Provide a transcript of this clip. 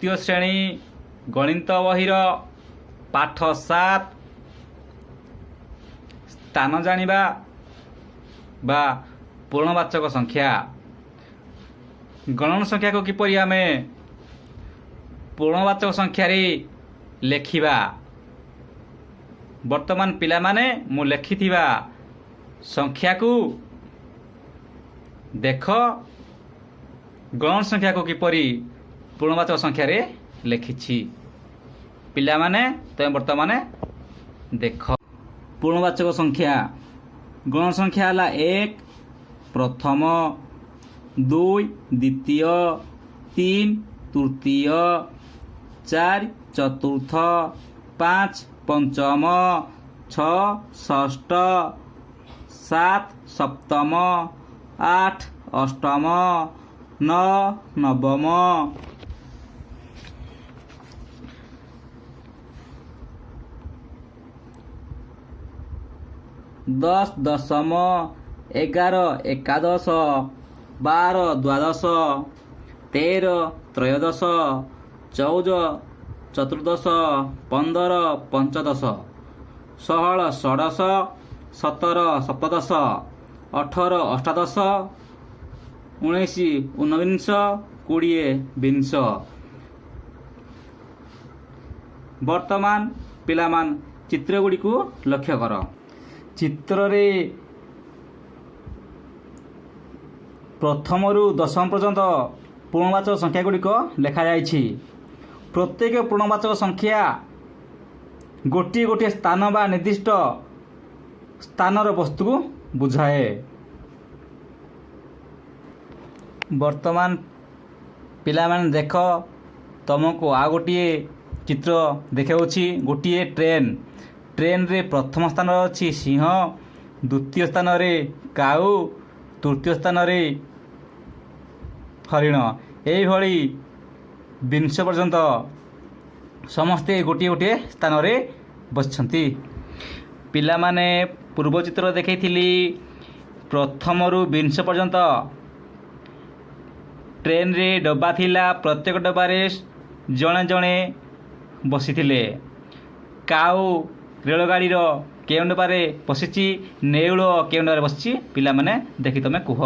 ତୃତୀୟ ଶ୍ରେଣୀ ଗଣିତ ବହିର ପାଠ 7, ସ୍ଥାନ ଜାଣିବା ବା ପୂର୍ଣ୍ଣବାଚକ ସଂଖ୍ୟା। ଗଣନ ସଂଖ୍ୟାକୁ କିପରି ଆମେ ପୂର୍ଣ୍ଣବାଚକ ସଂଖ୍ୟାରେ ଲେଖିବା। ବର୍ତ୍ତମାନ ପିଲାମାନେ, ମୁଁ ଲେଖିଥିବା ସଂଖ୍ୟାକୁ ଦେଖ, ଗଣନ ସଂଖ୍ୟାକୁ କିପରି ପୂର୍ଣ୍ଣବାଚକ ସଂଖ୍ୟାରେ ଲେଖିଛି। ପିଲାମାନେ, ତୁମେ ବର୍ତ୍ତମାନ ଦେଖ। ପୂର୍ଣ୍ଣବାଚକ ସଂଖ୍ୟା, ଗଣ ସଂଖ୍ୟା ହେଲା 1 ପ୍ରଥମ, 2 ଦ୍ୱିତୀୟ, 3 ତୃତୀୟ, 4 ଚତୁର୍ଥ, 5 ପଞ୍ଚମ, 6 ଷଷ୍ଠ, 7 ସପ୍ତମ, 8 ଅଷ୍ଟମ, 9 ନବମ। 10 ଦଶମ, 11 ଏକାଦଶ, 12 ଦ୍ୱାଦଶ, 13 ତ୍ରୟୋଦଶ, 14 ଚତୁର୍ଦ୍ଦଶ, 15 ପଞ୍ଚଦଶ, 16 ଷୋଡ଼ଶ, 17 ସପ୍ତଦଶ, 18 ଅଷ୍ଟାଦଶ, 19 ଊନବିଂଶ, 20 ବିଂଶ। ବର୍ତ୍ତମାନ ପିଲାମାନେ, ଚିତ୍ରଗୁଡ଼ିକୁ ଲକ୍ଷ୍ୟ କର। ଚିତ୍ରରେ ପ୍ରଥମରୁ ଦଶମ ପର୍ଯ୍ୟନ୍ତ ପୂର୍ଣ୍ଣବାଚକ ସଂଖ୍ୟା ଗୁଡ଼ିକ ଲେଖାଯାଇଛି। ପ୍ରତ୍ୟେକ ପୂର୍ଣ୍ଣବାଚକ ସଂଖ୍ୟା ଗୋଟିଏ ଗୋଟିଏ ସ୍ଥାନ ବା ନିର୍ଦ୍ଦିଷ୍ଟ ସ୍ଥାନର ବସ୍ତୁକୁ ବୁଝାଏ। ବର୍ତ୍ତମାନ ପିଲାମାନେ ଦେଖ, ତମକୁ ଆଉ ଗୋଟିଏ ଚିତ୍ର ଦେଖାଉଛି। ଗୋଟିଏ ଟ୍ରେନ୍। ଟ୍ରେନ୍ରେ ପ୍ରଥମ ସ୍ଥାନରେ ଅଛି ସିଂହ, ଦ୍ୱିତୀୟ ସ୍ଥାନରେ କାଉ, ତୃତୀୟ ସ୍ଥାନରେ ହରିଣ। ଏଇଭଳି ବିଂଶ ପର୍ଯ୍ୟନ୍ତ ସମସ୍ତେ ଗୋଟିଏ ଗୋଟିଏ ସ୍ଥାନରେ ବସିଛନ୍ତି। ପିଲାମାନେ, ପୂର୍ବ ଚିତ୍ର ଦେଖାଇଥିଲି, ପ୍ରଥମରୁ ବିଂଶ ପର୍ଯ୍ୟନ୍ତ ଟ୍ରେନ୍ରେ ଡବା ଥିଲା। ପ୍ରତ୍ୟେକ ଡବାରେ ଜଣେ ଜଣେ ବସିଥିଲେ। କାଉ ରେଳଗାଡ଼ିର କେଉଁ ଡବାରେ ବସିଛି, ନେଉଳ କେଉଁ ଡବାରେ ବସିଛି, ପିଲାମାନେ ଦେଖି ତମେ କୁହ।